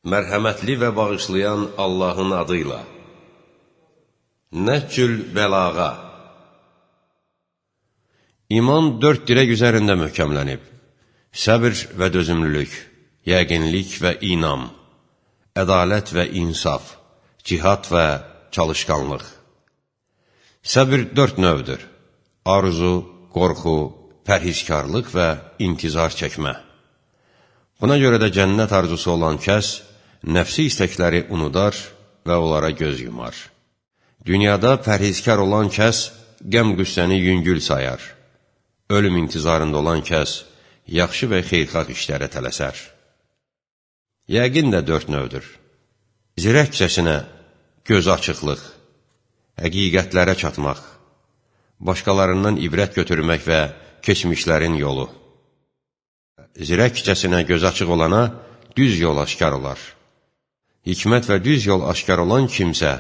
Mərhəmətli və bağışlayan Allahın adıyla. Nəhcül Bəlağa. İman dörd dirək üzərində möhkəmlənib. Səbir və dözümlülük, yəqinlik və inam, ədalət və insaf, cihad və çalışqanlıq. Səbir dörd növdür. Arzu, qorxu, pərhizkarlıq və intizar çəkmə. Buna görə də cənnət arzusu olan kəs, nəfsi istəkləri unudar və onlara göz yumar. Dünyada pərhizkar olan kəs, qəm-qüssəni yüngül sayar. Ölüm intizarında olan kəs, yaxşı və xeyirxah işlərə tələsər. Yəqin də dörd növdür. Zirəkcəsinə göz açıqlıq, həqiqətlərə çatmaq, başqalarından ibrət götürmək və keçmişlərin yolu. Zirəkcəsinə göz açıq olana düz yol aşkar olar. Hikmət və düz yol aşkar olan kimsə,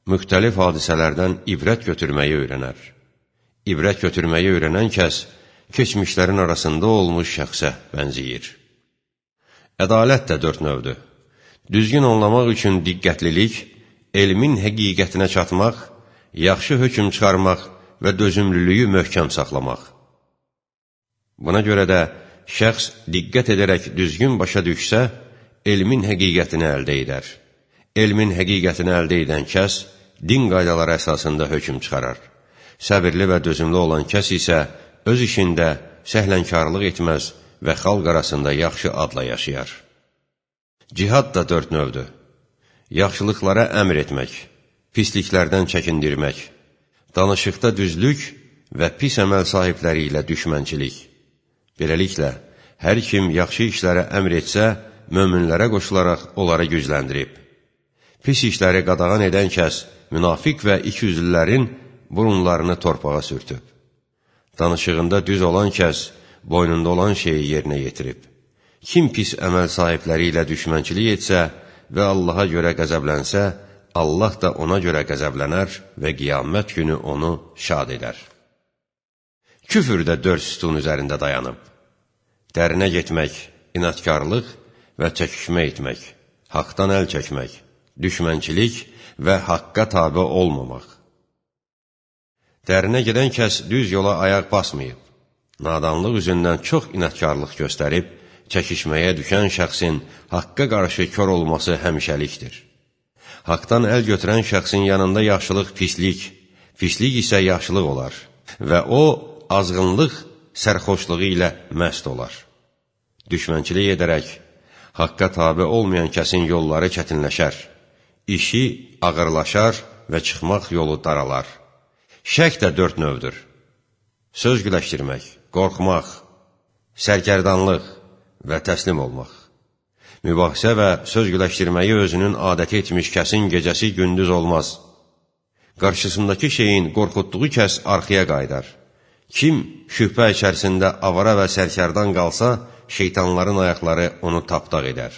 müxtəlif hadisələrdən ibrət götürməyi öyrənər. İbrət götürməyi öyrənən kəs, keçmişlərin arasında olmuş şəxsə bənziyir. Ədalət də dörd növdür. Düzgün anlamaq üçün diqqətlilik, elmin həqiqətinə çatmaq, yaxşı hökm çıxarmaq və dözümlülüyü möhkəm saxlamaq. Buna görə də şəxs diqqət edərək düzgün başa düşsə, elmin həqiqətini əldə edər. Elmin həqiqətini əldə edən kəs, din qaydaları əsasında hökm çıxarar. Səbirli və dözümlü olan kəs isə öz işində səhlənkarlıq etməz və xalq arasında yaxşı adla yaşayar. Cihad da dörd növdür. Yaxşılıqlara əmr etmək, pisliklərdən çəkindirmək, danışıqda düzlük və pis əməl sahibləri ilə düşmənçilik. Beləliklə, hər kim yaxşı işlərə əmr etsə, möminlərə qoşularaq onları gücləndirib. Pis işləri qadağan edən kəs, münafiq və ikiyüzlülərin burunlarını torpağa sürtüb. Danışığında düz olan kəs, boynunda olan şeyi yerinə yetirib. Kim pis əməl sahibləri ilə düşmənçilik etsə və Allaha görə qəzəblənsə, Allah da ona görə qəzəblənər və qiyamət günü onu şad edər. Küfür də dörd sütun üzərində dayanıb. Dərinə getmək, inadkarlıq və çəkişmə etmək, haqdan əl çəkmək, düşmənçilik və haqqa tabe olmamaq. Dərinə gedən kəs düz yola ayaq basmayıb, nadanlıq üzündən çox inadkarlıq göstərib, çəkişməyə düşən şəxsin haqqa qarşı kör olması həmişəlikdir. Haqdan əl götürən şəxsin yanında yaxşılıq pislik, pislik isə yaxşılıq olar və o, azğınlıq sərxoşluğu ilə məst olar. Düşmənçilik edərək, haqqa tabe olmayan kəsin yolları çətinləşər, işi ağırlaşar və çıxmaq yolu daralar. Şək də dörd növdür. Söz güləşdirmək, qorxmaq, sərgərdanlıq və təslim olmaq. Mübahisə və söz güləşdirməyi özünün adəti etmiş kəsin gecəsi gündüz olmaz. Qarşısındakı şeyin qorxutduğu kəs arxaya qayıdar. Kim şübhə içərisində avara və sərkərdan qalsa, şeytanların ayaqları onu tapdaq edər.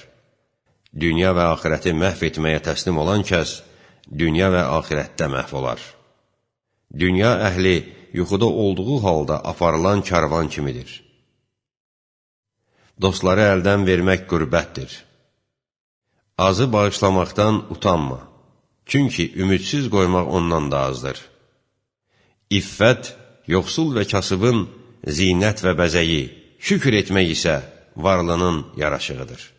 Dünya və axirəti məhv etməyə təslim olan kəs, dünya və axirətdə məhv olar. Dünya əhli yuxuda olduğu halda aparılan karvan kimidir. Dostları əldən vermək qürbətdir. Azı bağışlamaqdan utanma, çünki ümidsiz qoymaq ondan da azdır. İffət, yoxsul və kasıbın zinət və bəzəyi, şükür etmək isə varlının yaraşığıdır.